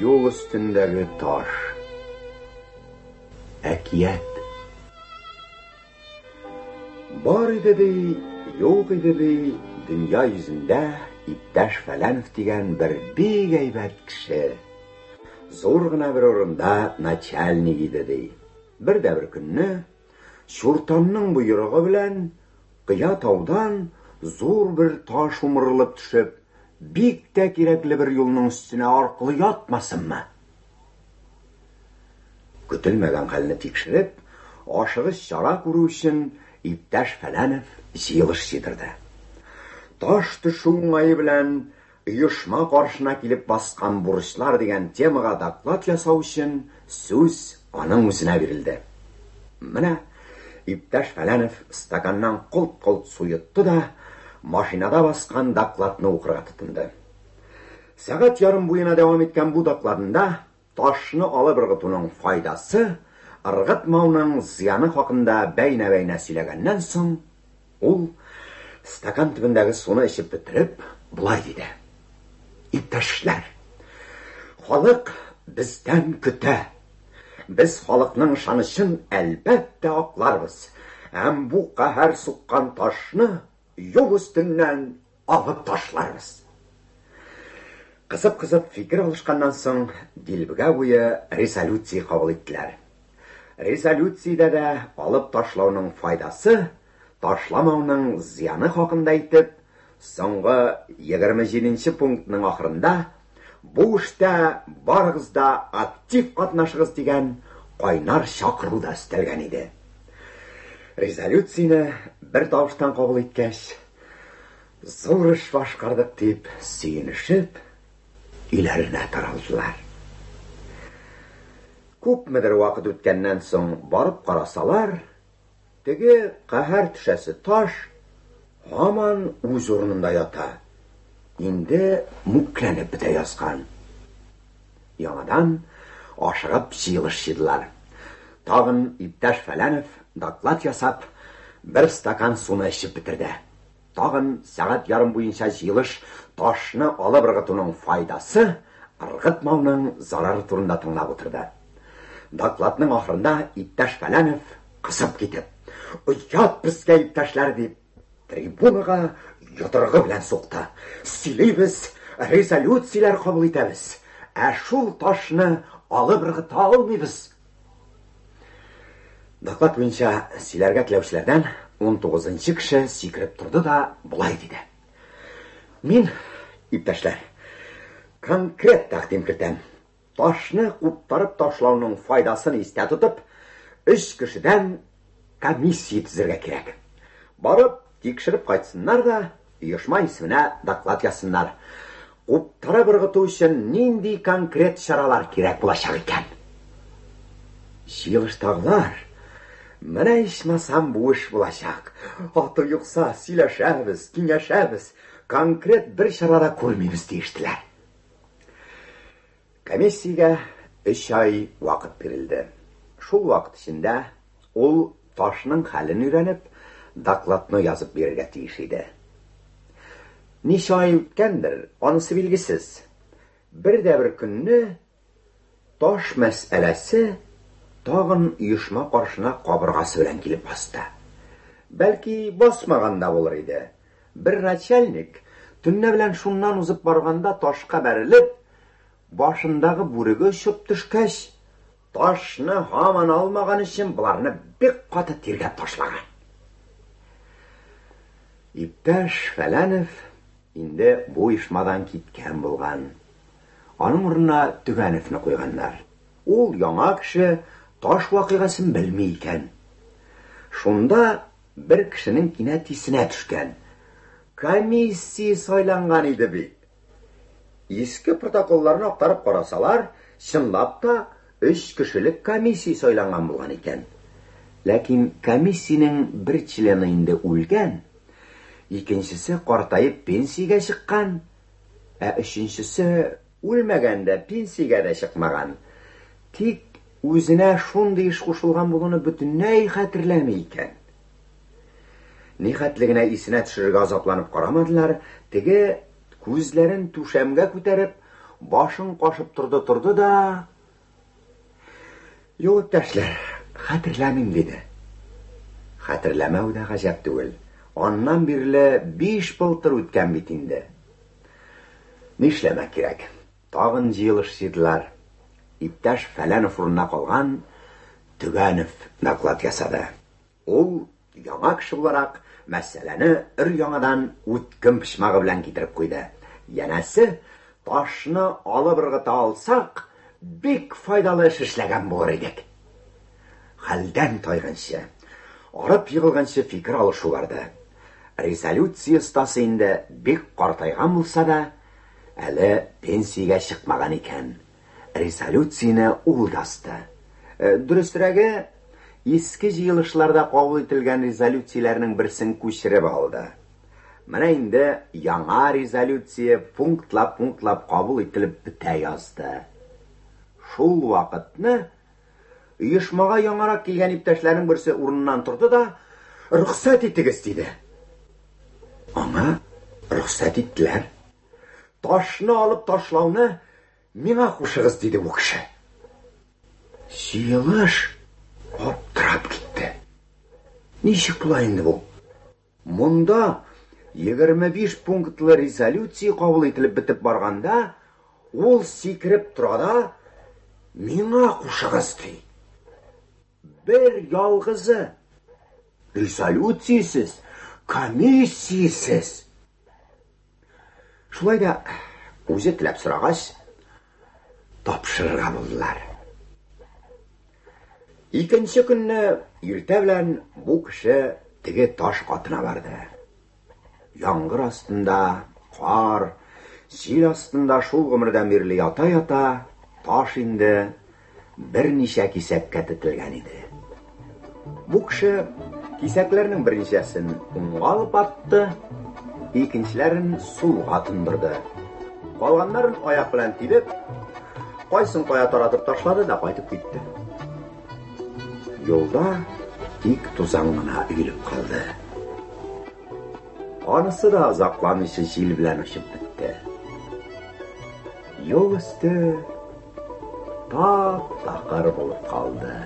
Юл өстендәге таш. Әкият. Бар иде ди, юк иде ди, дөнья йөзендә иптәш Фәләнов дигән бер бик әйбәт кеше. Зур гына бер урында начальник иде ди. Бер дә бер көнне Чуртанның боерыгы белән кыя таудан зур бер таш умырылып төшеп, бик тә кирәкле бер юлның өстенә аркылы ятмасынмы? Көтелмәгән хәлне тикшереп, ашыгыч чара күрү өчен иптәш Фәләнов җыелыш җыйдырды. Таш төшү уңае белән Оешма каршына килеп баскан бурычлар дигән темага доклад ясау өчен сүз аның үзенә бирелде. Менә иптәш Фәләнов стаканнан колт-колт су йотты да, машинада баскан докладны укырга тотынды. Сәгать ярым буена дәвам иткән бу докладында ташны алып ыргытуның файдасы, ыргытмауның зыяны хакында бәйнә-бәйнә сөйләгәннән соң, ул стакан төбендәге суны эчеп бетереп, болай диде. Иптәшләр, халык бездән көтә. Без халыкның ышанычын әлбәттә акларбыз. Һәм бу каһәр суккан ташны юл өстеннән алып ташларбыз. Кызып-кызып фикер алышканнан соң, дилбегә буе резолюция кабул иттеләр. Резолюциядә дә алып ташлауның файдасы, ташламауның зыяны хакында әйтеп, соңгы 27 нче пунктның ахырында бу эштә барыгыз да актив катнашыгыз дигән кайнар чакыру да өстәлгән иде. Резолюцияне бер тавыштан кабул иткәч, зур эш башкардык дип сөенешеп, өйләренә таралдылар. Күпмедер вакыт үткәннән соң барып карасалар, теге каһәр төшәсе таш һаман үз урынында ята. Инде мүкләнеп бетә язган. Яңадан ашыгып җыелыш җыйдылар. Тагын иптәш Фәләнов доклад ясап, бер стакан суны эчеп бетерде. Тагын сәгать ярым буенча җыелыш ташны алып ыргытуның файдасы, ыргытмауның зарары турында тыңлап утырды. Докладның ахырында иптәш Фәләнов кызып китеп, "Оят безгә, иптәшләр!" дип, трибунага йодрыгы белән сукты. Сөйлибез, резолюцияләр кабул итәбез, ә шул ташны алып ыргыта алмыйбыз. Доклад буенча сөйләргә теләүчеләрдән 19 кеше сикереп торды да болай диде. Мин, иптәшләр, конкрет тәкъдим кертәм. Ташны куптарып ташлауның файдасын истә тотып, өч кешедән комиссия төзергә кирәк. Барып, тикшереп кайтсыннар да, оешма исеменә доклад язсыннар. Куптарып ыргыту өчен нинди конкрет чаралар кирәк булачак икән? Җыелыштагылар, менә ичмасам бу эш булачак. Аты юкса, сөйләшәбез, киңәшәбез, конкрет бер чара да күрмибез диештеләр. Комиссиягә өч ай вакыт бирелде. Шул вакыт эчендә ул ташның хәлен өйрәнеп, докладны язып бирергә тиеш иде. Ничә ай үткәндер, анысы билгесез. Бер дә бер көнне таш мәсьәләсе тагын оешма каршына кабыргасы белән килеп басты. Бәлки, басмаган да булыр иде. Бер начальник төнлә белән шуннан узып барганда ташка бәрелеп, башындагы бүреге очып төшкәч, ташны һаман алмаган өчен боларны бик каты тиргәп ташлаган. Иптәш Фәләнев инде бу оешмадан киткән булган. Аның урынына Төгәневне куйганнар. Ул яңа кеше, таш вакыйгасын белми икән. Шунда бер кешенең кинәт исенә төшкән. Комиссия сайланган иде бит. Иске протоколларны актарып карасалар, чынлап та өч кешелек комиссия сайланган булган икән. Ләкин комиссиянең бер члены инде үлгән, икенчесе картаеп пенсиягә чыккан, ә өченчесе үлмәгән дә, пенсиягә дә чыкмаган. Тик үзенә шундый эш кушылган булуны бөтенләй хәтерләми икән. Нихәтле генә исенә төшерергә азапланып карамадылар, теге күзләрен түшәмгә күтәреп, Башын кашып торды-торды да, Юк, иптәшләр, хәтерләмим, диде. Хәтерләмәү дә гаҗәп түгел. Аннан бирле биш былтыр үткән бит инде. Нишләмәк кирәк? Тагын җыелыш җыйдылар. Иптәш Фәләнов урынына калган Төгәнов доклад ясады. Ул, яңа кеше буларак, мәсьәләне өр-яңадан үткен почмагы белән китереп куйды. Янәсе, ташны алып ыргыта алсак, бик файдалы эш эшләгән булыр идек. Хәлдән тайганчы, арып егылганчы фикер алышу барды. Резолюция остасы инде бик картайган булса да, әле пенсиягә чыкмаган икән. Резолюцияне ул язды. Э, дөресрәге, иске җыелышларда кабул ителгән резолюцияләрнең берсен күчереп алды. Менә инде яңа резолюция пунктлап-пунктлап кабул ителеп бетә язды. Шул вакытны оешмага яңарак килгән иптәшләрнең берсе урыныннан торды да, "Рөхсәт итегез", диде. Аңа рөхсәт иттеләр. Ташны алып ташлауны миңа кушыгыз, диде бу кеше. Җыелыш аптырап китте. Ничек була инде бу? Монда 25 пунктлы резолюция кабул ителеп бетеп барганда, ул сикереп тора да, миңа кушыгыз, ди. Бер ялгызы. Резолюциясез, комиссиясез. Шулай да үзе теләп сорагач, тапшырырга булдылар. Икенче көнне иртә белән бу кеше теге таш катына барды. Яңгыр астында, кар, җил астында шул гомердән бирле ята-ята, таш инде берничә кисәккә тетелгән иде. Бу кеше кисәкләрнең берничәсен уңга алып атты, икенчеләрен сулга тондырды. Калганнарын аяк белән тибеп, кайсын кая таратып ташлады да кайтып китте. Юлда тик тузан гына өелеп калды. Анысы да озакламыйча җил белән очып бетте. Юл өсте тап-такыр булып калды.